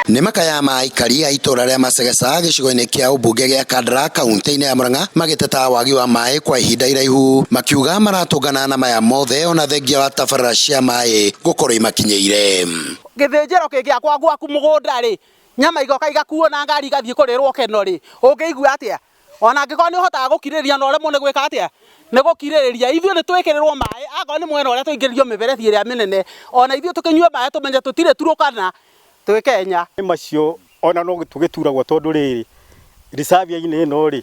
Nĩ makaya ma aikari a itũra rĩa Masegeca gĩcigo-inĩ kĩa ũmbunge gĩa Kandara kaunti-inĩ ya Murang'a magĩteta wagi wa maĩ kwa ihinda iraihu, makiuga maratũngana na maya mothe ona thengia wa tabarĩra cia maĩ gũkorwo imakinyĩire. Gĩthĩnjĩro kĩngĩakwa gwaku mũgũnda rĩ, nyama igoka igakuo na ngari igathiĩ kũrĩrwo keno rĩ, ũngĩigua atĩa? Ona angĩkorwo nĩ ũhotaga gũkirĩrĩria na ũremwo nĩ gwĩka atĩa? Nĩ gũkirĩrĩria. Ithuĩ nĩ twĩkĩrĩrwo maĩ, akorwo nĩ mwena ũrĩa tũingĩrĩrio mĩberethi ĩrĩa mĩnene, ona ithuĩ tũkĩnyue maĩ tũmenye tũtirĩ Turukana, twĩ Kenya. Macio ona no tũgĩturagwo tondũ rĩrĩ ricavia-inĩ ĩno rĩ,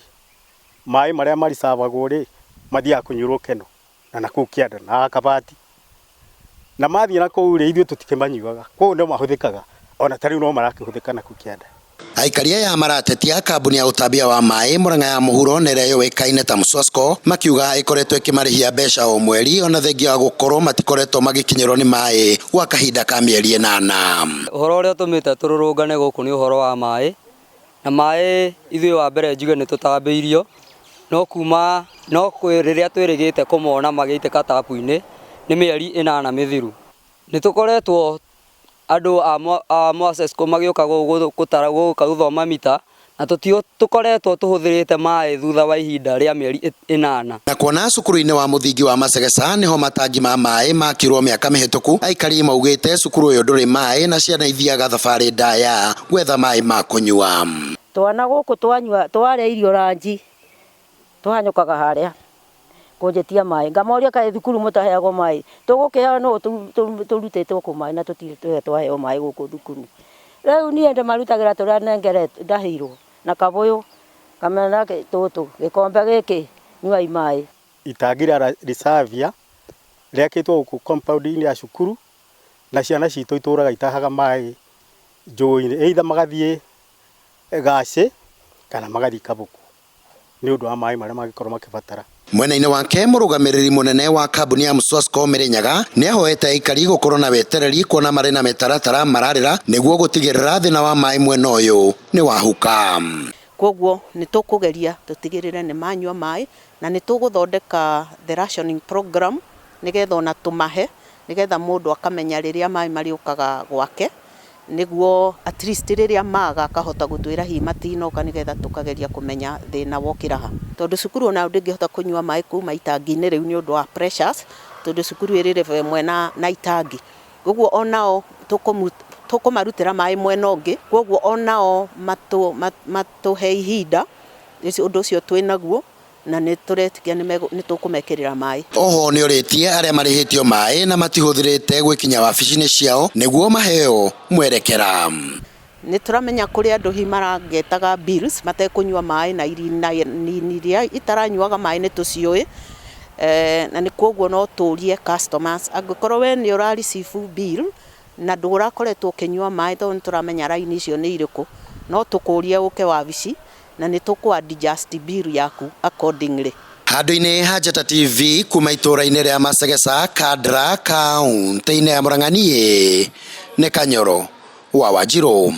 maĩ marĩa maricavagwo rĩ, mathiaga kũnyuĩrwo keno na nakũu kĩanda na kabati. Na mathiĩ na kũu rĩ, ithuĩ tũtikĩmanyuaga, koguo no mahũthĩkaga ona ta rĩu no marakĩhũthĩka nakũu kĩanda. Aikari aya maratetia kambuni ya ũtambia wa maĩ Murang'a ya mũhuro na ĩrĩa yũĩkaine ta Mswasco, makiuga ĩkoretwo ĩkĩmarĩhia mbeca o mweri ona thengia wa gũkorwo matikoretwo magĩkinyĩrwo nĩ maĩ gwa kahinda ka mĩeri 8. Ũhoro ũrĩa ũtũmĩte tũrũrũngane gũkũ nĩ ũhoro wa maĩ, na maĩ ithuĩ wa mbere njuge nĩ tũtambĩirio, no kuma no rĩrĩa twĩrĩgĩte kũmona magĩitĩka tapu-inĩ nĩ mĩeri 8 mĩthiru. Nĩ tũkoretwo andũ a Mwasesco magĩũka gũtara gũka gũthoma mita na tũkoretwo tũhũthĩrĩte maĩ thutha wa ihinda rĩa mĩeri 8. Na kuona cukuru-inĩ wa mũthingi wa Masegeca niho matangi ma maĩ makirwo mĩaka mĩhĩtũku, aikari maugĩte cukuru ũyũ ndũrĩ maĩ na ciana ithiaga thabarĩ ndaya gwetha maĩ ma kũnyua. Twana gũkũ twanyua twarĩa irio ranji twahanyũkaga harĩa kũnjĩtia maĩ, ngamoria kaĩ thukuru mũtaheagwo maĩ, tũgũkĩheo nũ tũrutĩtwo kũ maĩ na tũtirĩ twaheo maĩ gũkũ thukuru. Rĩu niĩ ndĩmarutagĩra tũrĩa nengeretwo ndahĩirwo na kabũyũ kamena tũtũ gĩkombe gĩkĩ nyuai maĩ. Itangi rĩa ricavia rĩakĩtwo gũkũ compound-inĩ ya cukuru na ciana citũ itũraga itahaga maĩ njũĩ-inĩ, either magathiĩ Gacĩ kana magathiĩ Kabuku nĩ ũndũ wa maĩ marĩa mangĩkorwo makĩbatara. Mwena-inĩ wake mũrũgamĩrĩri mũnene wa kambuni ya Mswasco Mĩrĩnyaga nĩahoete aikari gũkorwo na wetereri kuona marĩ na mĩtaratara mararĩra nĩguo gũtigĩrĩra thĩna wa maĩ mwena ũyũ nĩ wahuka. Koguo nĩ tũkũgeria tũtigĩrĩre nĩ manyua maĩ na nĩ tũgũthondeka the rationing program nĩgetha ona tũmahe nĩgetha mũndũ akamenya rĩrĩa maĩ marĩũkaga gwake nĩguo at least rĩrĩa maga akahota gũtwĩra hihi matinoka nĩgetha tũkageria kũmenya thĩna wokĩra ha. Tondũ cukuru onayo ndĩngĩhota kũnyua maĩ kuma itangi-inĩ rĩu nĩ ũndũ wa pressures tondũ cukuru ĩrĩ level ĩmwe na itangi. Koguo onao tũkũmarutĩra maĩ mwena ũngĩ, koguo onao matũhe ihinda ũndũ ũcio twĩnaguo na nĩ tũretĩkia nĩ tũkũmekĩrĩra maĩ. Oho nĩ orĩtie arĩa marĩhĩtio maĩ na matihũthĩrĩte gwĩkinya wabici-inĩ ciao nĩguo maheo mwerekera. Nĩ tũramenya kũrĩ andũ hihi marangetaga bills matekũnyua maĩ na iria itaranyuaga maĩ nĩ tũciũĩ, na nĩ koguo no tũrie customers angĩkorwo we nĩ ũra receive bill na ndũrakoretwo ũkĩnyua maĩ tondũ nĩ tũramenya raini icio nĩ irĩkũ, no tũkũrie ũke wabici na nĩ tũkũ adjust bill yaku accordingly. Handũ-inĩ ha Njata TV kuma itũra-inĩ rĩa Masegeca, Kandara, kaunti-inĩ ya Murang'a, niĩ nĩ Kanyoro wa Wanjirũ.